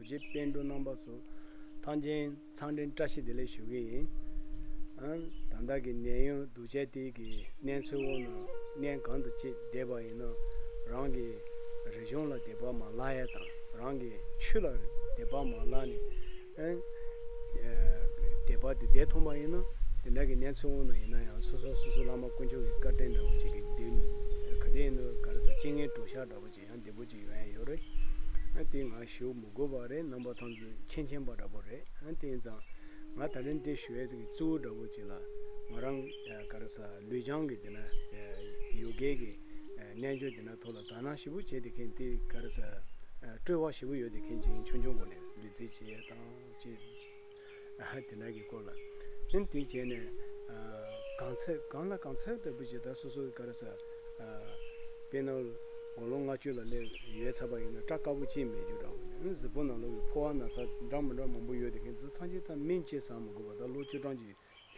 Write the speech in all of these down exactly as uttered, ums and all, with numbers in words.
རྗེ་པཎ་གྲུབ་རྣམ་པ་ཚོ་ཐམས་ཅད་འཚམས་འདྲི་བཀྲ་ཤིས་བདེ་ལེགས་ཞུ་གི་ཡིན། ཨང་། ད་ལྟ་གི་ནད་ཡམས་སྡུག་ཅག་དེ་གི་གནས་ཚུལ་འོག་ན་གནས་གང་དུ་ཅིག་བསྡད་པ་ཡིན་ན། རང་གི་རིག་གཞུང་ལ་དད་པ་མ་བརླག་ཡ་དང་། རང་གི་ཆོས་ལ་དད་པ་མ་བརླག་ནས། ཨང་། ཨ། དད་པ་དེ་བསྡད་ཐུབ་པ་ཡིན་ན། དེ་འདྲ་གི་གནས་ཚུལ་འོག་ན་ཡིན་ན་ཡང་སོ་སོ་སོ་སོ་བླ་མ་དཀོན་མཆོག་གི་བཀའ་དྲིན་འདྲ་བོ་ཅིག་གི་དེ་ག་དེ་ཡིན་ན་ག་རེ་ཟེར། རྐྱེན་ངན་གྲོགས་ཤར་འདྲ་བོ་ཅིག་ཡང་བདེ་པོ་ཅིག་ཡོང་ཡ་ཡོད་རེད། ཨ། དེ་ང་ཞུ་མི་དགོས་པ་རེད། རྣམ་པ་ཐམས་ཅད་མཁྱེན་མཁྱེན་པ་འདྲ་པོ་རེད། ཨ། དེ་ཡིན་ཙང་ང་ད་རིང་འདི་ཞུ་ཡས་ཀྱི་གཙོ་བོ་འདྲ་པོ་ཅིག་ལ། ང་རང་ག་རེ་ཟེར། ལུས་སྦྱང་གི་དེ་ན་ཡོ་གའི་གི་རྣལ་འབྱོར་དེ་ན་ཐོག་ལ་དོ་སྣང་ཞེ་པོ་བྱས་ཏེ་མཁན་དེ་ག་རེ་ཟེར། སྤྲོ་བ་ཞེ་པོ་ཡོད་དེ་མཁན་ཅིག་ཡིན། ཆུང་ཆུང་སྒང་ནས་ལུས་རྩལ་བྱེད་ཡས་དང་ཅིག་ཨ། དེ་འདྲ་གི་སྐོར་ལ། ཨ། དེ་བྱས་ནས། ཨ། གང་ཚད་གང་ལ་གང་ཚད་ལྟ་བུ་ཅིག་ད་སོ་སོ་ག་རེ་ཟེར། ཨ། དཔེར་ན་དགུང་ལོ་ལྔ་བཅུ་ལ་སླེབས་ཡོད་ཚར་བ་ཡིན་ན་སྐྲ་དཀར་པོ་ཅིག་མེད་རྒྱུ་འདྲ་བོ། ཨ། གཟུགས་པོ་ནང་ལོགས་ཀྱི་ཕོ་བ་ན་ཚ་འདྲ་མི་འདྲ་མང་པོ་ཡོད་དེ་མཁན་ཚོ་ཚང་ཅིག་ད་སྨན་ཅིག་ཟ་མི་དགོས་པ། ད་ལོ་བཅུ་གྲངས་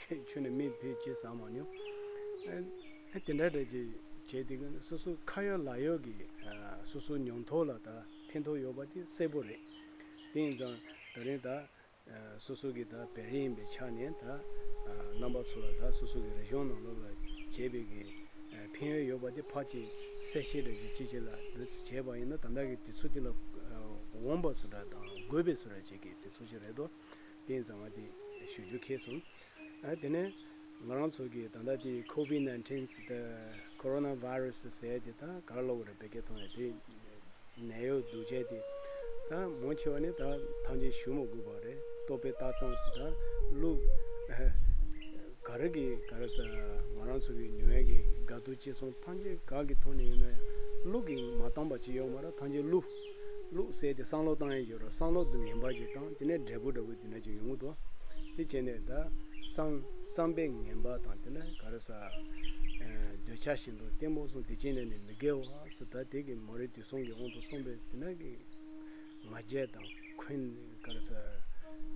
ཅིག་ཁྱོན་ནས་སྨན་ཕར་ཅིག་ཟ་མ་མྱོང་། ཨ། དེ་འདྲ་འདྲ་ཅིག་བྱས་ཏེ་སོ་སོ་ཁ་ཡོད་ལག་ཡོད་ཀྱི། ཨ། སོ་སོ་མྱོང་ཐོག་ལ་ད་ཕན་ཐོགས་ཡོད་པ་དེ་གསལ་པོ་རེད། དེ་ཡིན་ཙང་ད་རིང་ད། ཨ། སོ་སོ་གི་ད་བོད་རིགས་ཡིན་པའི་ཆ་ནས་ད། ཨ། རྣམ་པ་ཚོ་ལ་ད་སོ་སོ་གི་རིག་གཞུང་ནང་ལོགས་ལ་བྱས་པའི་གི། ཨ། ཕན་ཡོན་ཡོད་པ་དེ་ཕར་ཅིག་གསལ་བཤད་འདྲ་ཅིག་ཅིག་ཅིག་ལ་འདི་བྱས་པ་ཡིན་ན། ད་ལྟ་གི་དུས་ཚོད་དེ་ལ། ཨ། འོངས་པ་ཚོ་འདྲ་དང་དགོས་པའི་ཚོ་འདྲ་ཅིག་གི་དུས་ཚོད་ཅིག་རེད་དོ། དེ་ཡིན་ཙང་ང་དེ་ཞུ་རྒྱུ་ཁེལ་སོང་། ཨ། དེ་ནས་ང་རང་ཚོ་གི་ད་ལྟ་དེ་ཁོ་ཝིད་ནའིན་ཊིན་ཟེར་ཏེ། ཁོ་རོ་ན་ཝའི་རུ་སི་ཟེར་དེ་ད་ག་རེ་ལབ་དགོས་རེད། བོད་སྐད་ཐོག་ནས་དེ་ནད་གཡོག་སྡུག་ཅག་དེ་ད་མང་ཆེ་བ་ནི་ད་ཐམས་ཅད་ཞུ་མི་དགོས་པ་རེད། ལྟོ་ཕད་སྟག་ཚང་ཟེར། ད་ལུག་ག་རེ་གི་ག་རེ་ཟེར། ང་རང་ཚོ་གི་ཉོ་ཡས་ཀྱི་དགའ་སྡུག་ཅི་སོང་ཐམས་ཅད་ག་གི་ཐོག་ནས་ཡིན་ན་ཡང་ལུག་གིས་མ་བཏང་པ་ཅིག་ཡོད་མ་རེད། ཐམས་ཅད་ལུག་ལུག་ཟེར་དེ་བསམ་བློ་བཏང་ཡས་ཡོད་རེད། བསམ་བློ་དེ་ངན་པ་ཞིག་བཏང་། དེ་ནས་འབྲས་བུ་འདྲ་བོ་དེ་འདྲ་ཅིག་ཡོང་གི་འདུག་དེ་བྱས་ནས་ད་བསམ་བསམ་པའི་ངན་པ་དང་། དེ་ནས་ག་རེ་ཟེར། ཨ། འདོད་ཆགས་ཞེ་སྡང་གཏི་མུག་གསུམ་དེ་ཅི་ནས་ནས་མི་དགེ་བ་ཟེར། ད་དེ་གི་མོ་རའི་དུས་གསུམ་གྱི་དབང་དུ་སོང་བའི་དེ་ནས་གི་ང་རྒྱལ་དང་འཁོན། ག་རེ་ཟེར།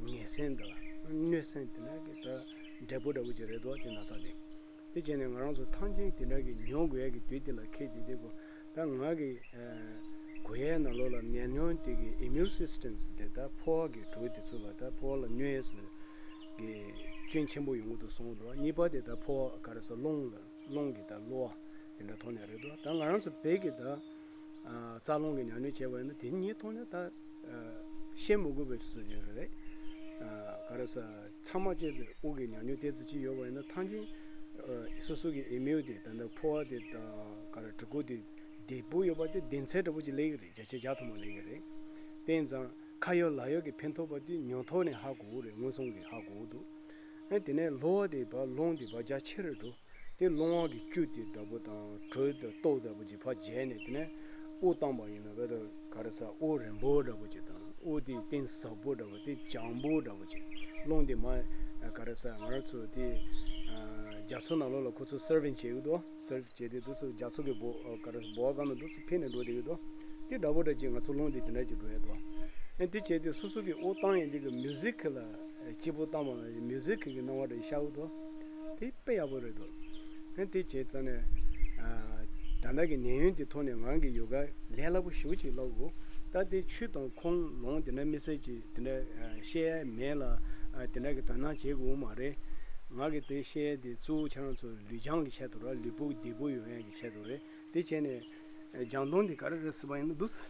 ངན་སེམས་དང་གནོད་སེམས། དེ་ནས་གི་ད་འབྲས་བུ་འདྲ་བོ་ཅིག་རེད་དོ། དེ་ན་ཚ་དེ། དེ་བྱས་ནས་ང་རང་ཚོ་ཐམས་ཅད་དེ་འདྲ་གི་མྱོང་དགོས་ཡ་གི་དུས་དེ་ལ་ཁེལ་ཏེ། དེ་གོ་ད་ང་གི། ཨ། གོ་ཡའི་ནང་ལོགས་ལ་ནད་ཡམས་དེ་གི་ཨི་མིའུན་སིས་ཊམ་ཟེར་དེ། ད་ཕོ་བ་གི་གྲུ་དེ་ཚོ་ལ། ད་ཕོ་བ་ལ་གནོད་ཡས་སུ་གི་སྐྱོན་ཆེན་པོ་ཡོང་གི་འདུག་གསུངས་འདུག་གཉིས་པ་དེ་ད་ཕོ་བ་ག་རེ་ཟེར། རླུང་ལ་རླུང་གི་ད་གློ་བ་དེ་འདྲ་ཐོག་ནས་རེད་འདུག་ད་ང་རང་ཚོ་བོད་ཀྱི་ད། ཨ། རྩ་རླུང་གི་ཉམས་མྱོང་བྱས་པ་ཡིན་ན་དེ་གཉིས་ཐོག་ནས་ད། ཨ། བཤད་མི་དགོས་པའི་སྲོལ་ཞིག་རེད། ཨ། ག་རེ་ཟེར། ཚང་མ་བཅས་ཏེ་དབུགས་ཀྱི་ཉམས་མྱོང་དེ་ཚོ་ཅིག་ཡོད་པ་ཡིན་ན་ཐམས་ཅད། ཨ། སོ་སོ་གི་ཨི་མིའུན་དེ། ད་ལྟ་ཕོ་བ་དེ་དང་ག་རེ་གྲུ་གུ་དེ་བདེ་པོ་ཡོད་པ་དེ་བདེ་ཚད་འདྲ་པོ་ཅིག་སླེབས་ཀྱི་རེད། བརྒྱ་ཆ་བརྒྱ་ཐམ་པ་སླེབས་ཀྱི་རེད། དེ་ཡིན་ཙང་ཁ་ཡོད་ལག་ཡོད་ཀྱི་ཕན་ཐོགས་པ་དེ་མྱོང་ཐོག་ནས་ཧ་གོ་གི་རེད། མངོན་སུམ་གྱིས་ཧ་གོ་གི་འདུག་ཨ། དེ་ནས་གློ་བ་དེ་བ་རླུང་དེ་བ་རྒྱ་ཆེ་རུ་འགྲོ། དེ་རླུང་བ་གི་བཅུད་དེ་འདྲ་པོ་དང་དྲོད་དང་ལྟོ་འདྲ་པོ་ཅིག་ཕར་བརྗེས་ནས། དེ་ནས་དབུགས་བཏང་པ་ཡིན་ན་བས་ད་ག་རེ་ཟེར། དབུགས་རིང་པོ་འདྲ་པོ་ཅིག་དང་། དབུགས་དེ་གཏིང་ཟབ་པོ་འདྲ་པོ། དེ་འཇམ་པོ་འདྲ་པོ་ཅིག་རླུང་དེ་མར་ག་རེ་ཟེར། ང་རང་ཚོ་དེ། ཨ། རྒྱ་མཚོ་ནང་ལོགས་ལ་ཁོ་ཚོ་སར་ཕིང་བྱེད་ཀྱི་འདུག་སར་ཕིང་བྱས་ཏེ་འདུག་སེ་རྒྱ་མཚོ་གི་སྦུག་ག་རེ་སྦུག་སྒང་ནས་འདུག་སེ་འཕེན་ནས་འགྲོ་བསྡད་ཀྱི་འདུག་དེ་འདྲ་པོ་འདྲ་ཅིག་ང་ཚོ་རླུང་དེ་དེ་འདྲ་ཅིག་འགྲོ་ཡ་འདུག་ཨ། དེ་བྱས་ཏེ་སོ་སོ་གི་དབུགས་བཏང་ཡས་དེ་གི་མིའུ་ཟིག་ལ་སྐྱིད་པོ་བཏང་བ་ལ་མིའུ་ཟིག་གི་སྣང་བ་འདྲ་ཤར་གི་འདུག་དེ་དཔེ་ཡག་པོ་རེད་འདུག་ཨ། དེ་བྱས་ཙང་ནས། ཨ། ད་ལྟ་གི་ནད་ཡམས་དེ་ཐོག་ནས་ང་གི་ཡོ་ག་ལས་སླ་པོ་ཞེ་པོ་ཅིག་སླེབས་ཡོད། ད་དེ་ཆོས་དང་ཁུངས་ལུང་དེ་འདྲ་དམིགས་བསལ་ཅིག་དེ་འདྲ། ཨ། བཤད་ཡ་མེད་ལ། ཨ། དེ་འདྲ་གི་དོ་སྣང་བྱེད་དགོས་མ་རེད། ང་གི་དེ་བཤད་ཡ་དེ་གཙོ་བོ་ཁྱེད་རང་ཚོ་ལུས་སྦྱང་གི་ཆེད་དུ་ར། ལུས་པོ་བདེ་པོ་ཡོང་ཡ་གི་ཆེད་དུ་རེད། དེ་བྱས་ནས་སྦྱང་སྟངས་དེ་ག་རེ་རེད་ཟེར་བ་ཡིན་ན། འདུག་སེ་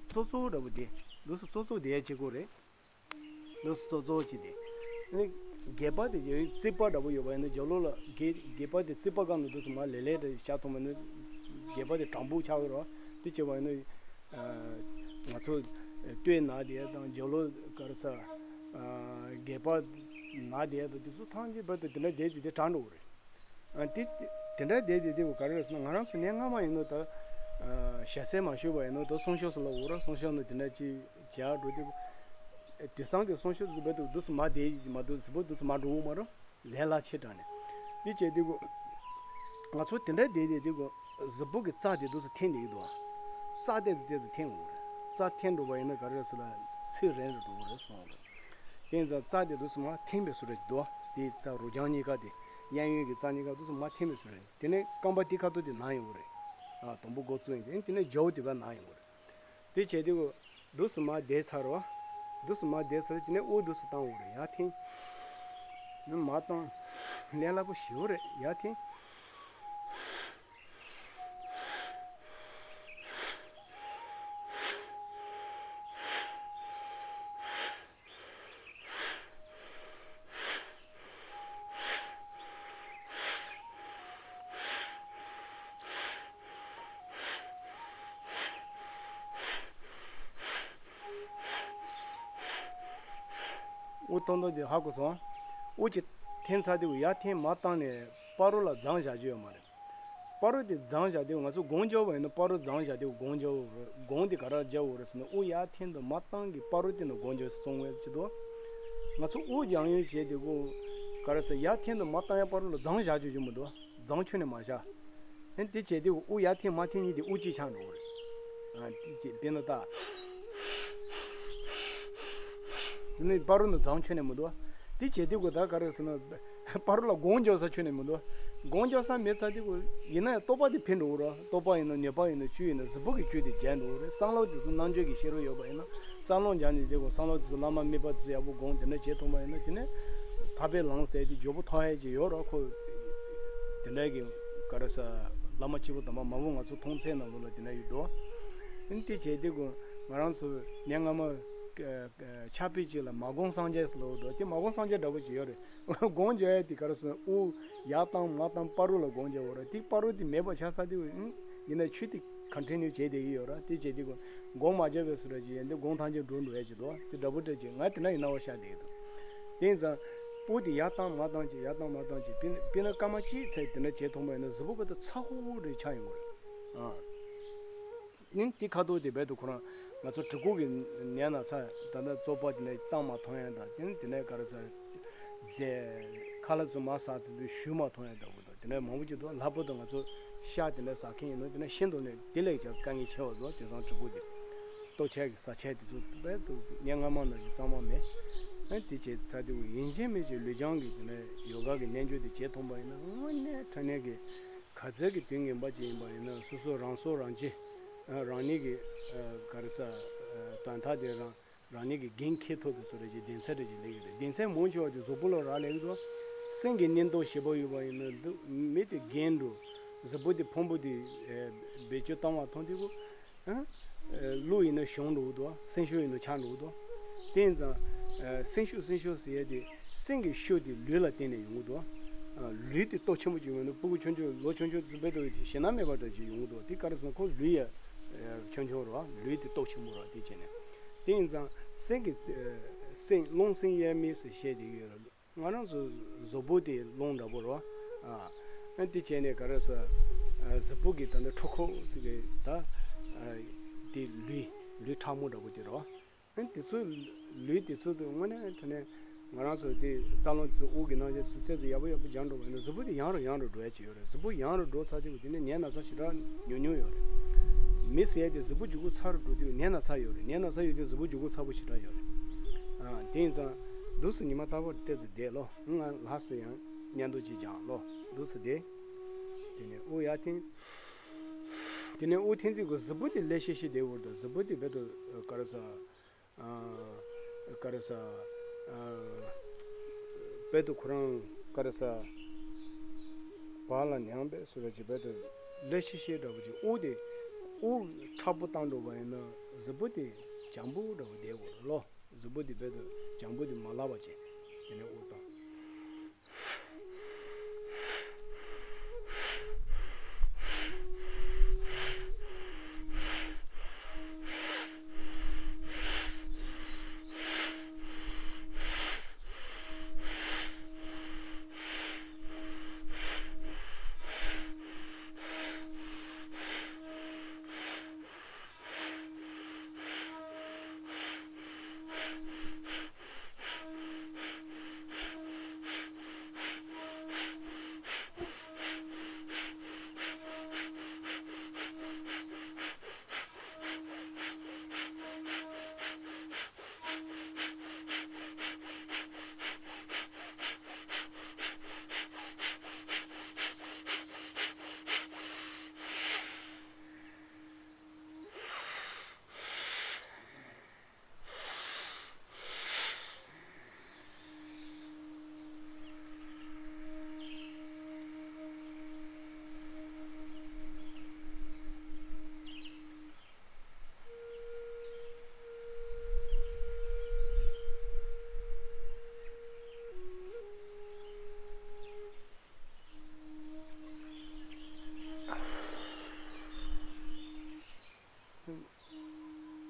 ཙོག་ཙོག་འདྲ་པོ་དེ། འདུག་སེ་ཙོག་ཙོག་དེ་ཡ་བྱེད་དགོས་རེད། འདུག་སེ་ཙོག་ཙོག་བྱས་ཏེ། ཨ་ནི་སྒལ་པ་དེ་ཡོད་རྩིག་པ་འདྲ་པོ་ཡོད་པ་ཡིན་ན། རྒྱབ་ལོགས་ལ་སྒལ་སྒལ་པ་དེ་རྩིག་པ་སྒང་ནས་འདུག་སེ་མར་ལེ་ལེ་དེ་བཞག་ཐུབ་པ་ཡིན་ན། སྒལ་པ་དེ་དྲང་པོ་ཆགས་ཀྱི་རེད། དེ་བྱས་པ་ཡིན་ན། ཨ། ང་ཚོ་ལྟོས་ན་དེ་དང་། རྒྱབ་ལོགས་ག་རེ་ཟེར། ཨ། སྒལ་པ་ན་དེ་དང་། དེ་ཚོ་ཐམས་ཅད་བར་དུ་དེ་འདྲ་བསྡད་དེ་དེ་དྲག་འགྲོ་གི་རེད། ཨ། དེ་དེ་འདྲ་བསྡད་དེ་དེ་ག་རེ་རེད་ཟེར་ན། ང་རང་ཚོ་ནས་སྔ་མ་ཡིན་ན་ད། ཨ། ཞྭ་སེར་མ་ཞུས་པ་ཡིན་ན་ད་གསང་སྤྱོད་ཟེར་ལབ་ཡོད་རེད། གསང་སྤྱོད་ནང་དེ་འདྲ་ཅིག་བྱས་འགྲོ་དུས། དེང་སང་གི་གསང་སྤྱོད་ཚོ་བར་དུ་འདུག་སེ་མར་བསྡད་ཀྱི་མ་འདུག་གཟུགས་པོ་འདུག་སེ་མར་འགྲོ་གི་མ་རེད། ལས་སླ་ཆེ་དྲགས་ནས། དེ་བྱས་དུས་ང་ཚོ་དེ་འདྲ་བསྡད་དེ་དུས་གཟུགས་པོ་གི་རྩ་དེ་འདུག་སེ་འཐེན་བསྡད་ཀྱི་འདུག་རྩ་དེ་ཚོ་དེ་ཚོ་འཐེན་འོང་རེད། རྩ་འཐེན་འགྲོ་བ་ཡིན་ན་ག་རེ་རེད་ཟེར་ན། ཚིགས་རན་རུ་འགྲོ་གི་རེད་གསུངས་རེད། དེ་ཡིན་ཙང་རྩ་དེ་འདུག་སེ་མར་འཐེན་པའི་བཟོ་འདྲ་ཅིག་འདུག་དེ་རྩ་རུ་རྐྱང་གཉིས་ཀ་དེ། གཡས་གཡོན་གྱི་རྩ་གཉིས་ཀ་འདུག་སེ་མར་འཐེན་པའི་བཟོ་འདྲ། དེ་ནས་རྐང་པ་དེ་ཁ་ཐུག་དེ་ན་ཡོང་གི་རེད། ཨ། དང་པོ་འགོ་བཙུགས་ཡིན་དེ། དེ་ནས་རྒྱབ་དེ་བ་ན་ཡོང་གི་རེད། དེ་བྱས་དུས་ འདུག་སེ་མར་བསྡད་ཚར་རོ། འདུག་སེ་མར་བསྡད་ཚར། དེ་ནས་དབུགས་འདུག་སེ་བཏང་དགོས་རེད། ཡར་འཐེན། ནི་མར་བཏང་། ལས་སླ་པོ་ཞེ་པོ་རེད། ཡར་འཐེན། དབུགས་གཏོང་སྟངས་དེ་ཧ་གོ་སོང་། དབུགས་ཀྱི་འཐེན་ཚར་དུས་ཡར་འཐེན་མར་བཏང་ནས་བར་རོ་ལ་རྫོང་བཞག་རྒྱུ་ཡོད་མ་རེད། བར་རོ་དེ་རྫོང་བཞག་དུས་ང་ཚོ་སྒོམ་རྒྱག་པ་ཡིན་ན་བར་རོ་རྫོང་བཞག་དུས་སྒོམ་རྒྱག་དགོས་རེད། སྒོམ་དེ་ག་རེ་རྒྱག་དགོས་རེད་ཟེར་ན། དབུགས་ཡར་འཐེན་དང་མར་བཏང་གི་བར་རོ་དེ་ནི་སྒོམ་རྒྱག་སོང་བས་ཅི་དོ། ང་ཚོ་དབུགས་སྦྱང་ཡུལ་བྱས་དུས་ག་རེ་ཟེར། ཡར་འཐེན་དང་མར་བཏང་ཡ་བར་རོ་ལ་རྫོང་བཞག་རྒྱུ་ཡོད་མི་འདུག་རྫོང་ཁྱོན་ནས་མ་བཞག་ཨ་ནི་དེ་བྱས་དུས་དབུགས་ཡར་འཐེན་མར་འཐེན་གཉིས་དེ་དབུགས་གཅིག་ཆགས་འགྲོ་གི་རེད། ཨ་དེ་བྱས་དཔེར་ན་ད། དེ་ནི་བར་རོ་ནི་རྫོང་ཁྱོན་ནས་མི་འདུག་དེ་བྱས་དུས་གོ་ད་ག་རེ་ཟེར་ན། བར་རོ་ལ་སྒོམ་རྒྱག་ས་ཁྱོན་ནས་མི་འདུག་སྒོམ་རྒྱག་ས་མེད་ཚར་དུས་གོ། ཡིན་ན་ཡང་རྟོག་པ་དེ་འཕེལ་འགྲོ་གི་རེད། རྟོག་པ་ཡིན་ན་ནུས་པ་ཡིན་ན་བཅུད་ཡིན་ན་གཟུགས་པོ་གི་བཅུད་དེ་རྒྱས་འགྲོ་གི་རེད། བསམ་བློ་དེ་ཚོ་རྣམ་དཔྱོད་ཀྱི་ཤེས་རབ་ཡོད་པ་ཡིན་ན། བསམ་བློ་སྦྱངས་ནས་དེ་གོ་བསམ་བློ་དེ་ཚོ་བླ་མ་དམིགས་པ་དེ་ཚོ་ཡག་པོ་སྒོམ་དེ་འདྲ་བྱེད་ཐུབ་པ་ཡིན་ན། དེ་ནས་ཐར་པའི་ལམ་ཟེར་དེ་མགྱོགས་པོ་ཐོབ་ཡ་ཅིག་ཡོད་རེད། ཁོ་དེ་འདྲ་གི་ག་རེ་ཟེར། བླ་མ་སྐྱེས་བུ་དམ་པ་མང་པོ་ང་ཚོ་མཐོང་ཚད་ནང་ལོགས་ལ་དེ་འདྲ་ཡོད་འགྲོ། ཨ་ནི་དེ་བྱས་དུས་གོ་ང་རང་ཚོ་ཉེ་སྔ་མ་ཕྱག་དཔེ་ཅིག་ལ་མ་བསྒོམས་སངས་རྒྱས་ཟེར་ལབ་འདུག་དེ་མ་བསྒོམས་སངས་རྒྱས་འདྲ་པོ་ཅིག་ཡོད་རེད། སྒོམ་རྒྱག་ཡ་དེ་ག་རེ་ཟེར། དབུགས་ཡར་བཏང་མར་བཏང་བར་རོ་ལ་སྒོམ་རྒྱག་དགོས་རེད། དེ་བར་རོ་དེ་མེད་པ་ཆགས་ཚར་དུས་ཨང་། ཡིན་ན་ཆུ་དེ་ཀོན་ཊི་ནིའུ་བྱས་བསྡད་ཀྱི་ཡོད་རེད། དེ་བྱས་དུས་གོ་སྒོམ་མ་རྒྱག་པའི་བཟོ་འདྲ་ཅིག་ཡིན་དུས་སྒོམ་ཐམས་ཅད་འགྲོ་འགྲོ་ཡ་ཅིག་འདུག་དེ་འདྲ་པོ་འདྲ་ཅིག་ང་དེ་འདྲ་ཡི་སྣང་བ་ཤར་བསྡད་ཀྱི་འདུག་དེ་ཡིན་ཙང་དབུགས་དེ་ཡར་བཏང་མར་བཏང་ཅིག་ཡར་བཏང་མར་བཏང་ཅིག་དཔེར་ན་དཔེར་ན་སྐར་མ་གཅིག་ཙམ་དེ་འདྲ་བྱས་ཐུབ་པ་ཡིན་ན་གཟུགས་པོ་ཁ་ཐུག་ཚ་ཧུར་ཧུར་རེ་ཆགས་ཡོང་གི་རེད། ཨ། ཨ་ནི་དེ་ཁ་ཐུག་དེ་རྦད་དེ་ཁོ་རང་ང་ཚོ་གྲི་གུག་གི་ནད་ན་ཚ་ད་ལྟ་བཙོག་པ་དེ་འདྲ་བཏང་མ་ཐུབ་ཡ་དང་། དེ་ནས་དེ་ནས་ག་རེ་ཟེར། རྫས་ཁ་ལག་ཚོ་མར་ཟ་ཚར་དུས་བཞུ་མ་ཐུབ་ཡ་འདྲ་པོ་དང་། དེ་འདྲ་མང་པོ་ཅིག་འདུག་ལྷག་པར་དུ་ང་ཚོ་ཤ་དེ་འདྲ་ཟ་མཁན་ཡིན་ན་དེ་འདྲ་ཤིན་ཏུ་ནས་དེ་ལས་ཀྱང་དཀའ་ངལ་ཆེ་བ་འདུག་དེང་སང་གྲི་གུག་དེ་ལྟོ་ཆས་ཀྱི་ཟ་ཆས་དེ་ཚོ་རྦད་དེ་ཉེ་སྔ་མ་ནང་བཞིན་གཙང་མ་མེད། ཨ་ནི་དེ་བྱས་ཚར་དུས་ཡིན་གཅིག་མིན་གཅིག་ལུས་སྦྱང་གི་དེ་འདྲ་ཡོ་ག་གི་རྣལ་འབྱོར་དེ་བྱེད་ཐུབ་པ་ཡིན་ན་དངོས་གནས་དྲང་གནས་ཀྱི་ག་ཚད་ཀྱི་དུས་ངན་པ་ཅིག་ཡིན་པ་ཡིན་ན་སོ་སོ་རང་སྲོག་རང་གཅེས། ཨ་རང་ཉིད་ཀྱི་ཨ་ག་རེ་ཟེར། ཨ་དོན་དག་དེ་རང་རང་ཉིད་ཀྱིས་འགན་འཁྱེར་ཐུབ་པའི་བཟོ་འདྲ་ཅིག་གདེང་ཚད་འདྲ་ཅིག་སླེབས་ཀྱི་རེད། གདེང་ཚད་མང་ཆེ་བ་དེ་གཟུགས་པོ་ལ་རག་ལས་ཀྱི་འདུག་སེམས་ཀྱི་གནས་སྟངས་ཞེ་པོ་ཡོད་པ་ཡིན་ན་འདུག་མི་དེ་རྒན་འགྲོ། གཟུགས་པོ་དེ་ཕུང་པོ་དེ་ཨ་བེད་སྤྱོད་བཏང་བ་མཐོང་དུས་གོ། ཨ་གློ་ཡིན་ན་ཞུམ་འགྲོ་གི་འདུག་སེམས་ཤུགས་ཡིན་ན་ཆག་འགྲོ་གི་འདུག་དེ་ཡིན་ཙང་ཨ་སེམས་ཤུགས་སེམས་ཤུགས་ཟེར་ཡས་དེ་སེམས་ཀྱི་ཤུགས་དེ་ལུས་ལ་བརྟེན་ནས་ཡོང་གི་འདུག་ཨ་ལུས་དེ་སྟོབས་ཆེན་པོ་ཅིག་ཡོང་ན་ཕྲུ་གུ་ཆུང་ཆུང་ལོ་ཆུང་ཆུང་དེ་ཚོ་རྦད་དེ་ཞེད་སྣང་མེད་པ་འདྲ་ཅིག་ཡོང་གི་འདུག་དེ་ག་རེ་ཟེར་ན་ཁོ་ལུས་ཡ་ཆུང་ཆུང་རེད་བ། ལུས་དེ་སྟོབས་ཆེན་པོ་རེད་བ། དེ་བྱས་ནས་དེ་ཡིན་ཙང་སེམས་ཀྱི་ཨ་སེམས་རླུང་སེམས་དབྱེར་མེད་ཟེར་བཤད་དེ་ཡོད་རེད། ང་རང་ཚོ་གཟུགས་པོ་དེ་རླུང་འདྲ་པོ་རེད་བ། ཨ་ཨ་དེ་བྱས་ནས་ག་རེ་ཟེར། ཨ་གཟུགས་པོ་གི་ད་ནི་འཕྲུལ་འཁོར་ཟེར་གི་ད་ཨ་དེ་ལུས་ལུས་ཕྲ་མོ་འདྲ་པོ་དེ་རེད་བ། ཨ་དེ་ཚོ་ལུས་དེ་ཚོ་དུ་དངོས་གནས་དྲང་གནས་ང་རང་ཚོ་དེ་རྩ་རླུང་དེ་ཚོ་དབུགས་ཀྱི་རྣམ་གཞག་དེ་ཚོ་ཏོག་ཙམ་ཡག་པོ་ཡག་པོ་སྦྱངས་འགྲོ་བ་ཡིན་ན་གཟུགས་པོ་དེ་ཡང་རུ་ཡང་རུ་འགྲོ་ཡ་ཅིག་ཡོད་རེད། གཟུགས་པོ་ཡང་རུ་འགྲོ་ཚར་དུས་དེ་ནས་ནད་ན་ཚ་ཞེ་དྲག་ཉུང་ཉུང་ཡོད་རེད། མི་ཟེར་ཡ་དེ་གཟུགས་པོ་ལྗིད་ཁོག་ཚ་རུ་འགྲོ་དུས་ནད་ན་ཚ་ཡོད་རེད། ནད་ན་ཚ་ཡོད་དུས་གཟུགས་པོ་ལྗིད་ཁོག་ཚ་པོ་ཞེ་དྲག་ཡོད་རེད། ཨ་དེ་ཡིན་ཙང་འདུག་སེ་ཉི་མ་རྟག་པར་ཏོག་ཙམ་བསྡད་ལོ། ང་ལྷ་སེ་ཡང་བརྙན་ཐུང་ཅིག་སྦྱངས་ལོ། འདུག་སེ་བསྡད། དེ་ནས་དབུགས་ཡར་འཐེན། དེ་ནས་དབུགས་འཐེན་དུས་ཀྱི་གཟུགས་པོ་དེ་ལྷོད་ཤིག་ཤིག་བསྡད་འོར་དང་གཟུགས་པོ་དེ་རྦད་དེ་ག་རེ་ཟེར། ཨ་ག་རེ་ཟེར། ཨ་རྦད་དེ་ཁོ་རང་ག་རེ་ཟེར། བག་ལ་ཉལ་བའི་བཟོ་འདྲ་ཅིག་རྦད་དེ་ལྷོད་ཤིག་ཤིག་འདྲ་པོ་ཅིག་དབུགས་དེ་དབུགས་མཁྲེགས་པོ་བཏང་འགྲོ་བ་ཡིན་ན་གཟུགས་པོ་དེ་འཇམ་པོ་འདྲ་པོ་བསྡད་འོར་ལོ། གཟུགས་པོ་དེ་རྦད་དེ་འཇམ་པོ་དེ་མ་ལབ་པ་བྱས། དེ་ནས་དབུགས་བཏང་།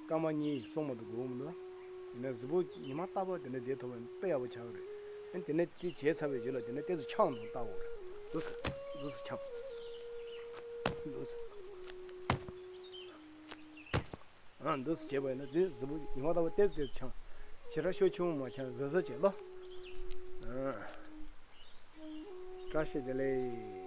སྐར་མ་གཉིས་གསུམ་མ་གཏོགས་འགོར་མི་འདུག་ཡིན་ན་གཟུགས་པོ་ཉི་མ་རྟག་པར་དེ་ནས་བསྡད་ཐུབ་པ་དཔེ་ཡག་པོ་ཆགས་ཀྱི་རེད། ཨ་ནི་དེ་ནས་དེ་བྱས་ཚར་བའི་རྗེས་ལ་དེ་ནས་ཏོག་ཙམ་འཆང་དང་ལྟ་དགོས་རེད། འདུག་སེ། འདུག་སེ་འཆང་། འདུག་སེ། ཨ་འདུག་སེ་བྱས་པ་ཡིན་ན་དེ་གཟུགས་པོ་ཉི་མ་རྟག་པར་ཏོག་ཙམ་འཆང་། ཞེ་དྲག་ཤུགས་ཆེན་པོ་མ་འཆང་། གཟབ་གཟབ་བྱས་ལོ། ཨ། བཀྲ་ཤིས་བདེ་ལེགས།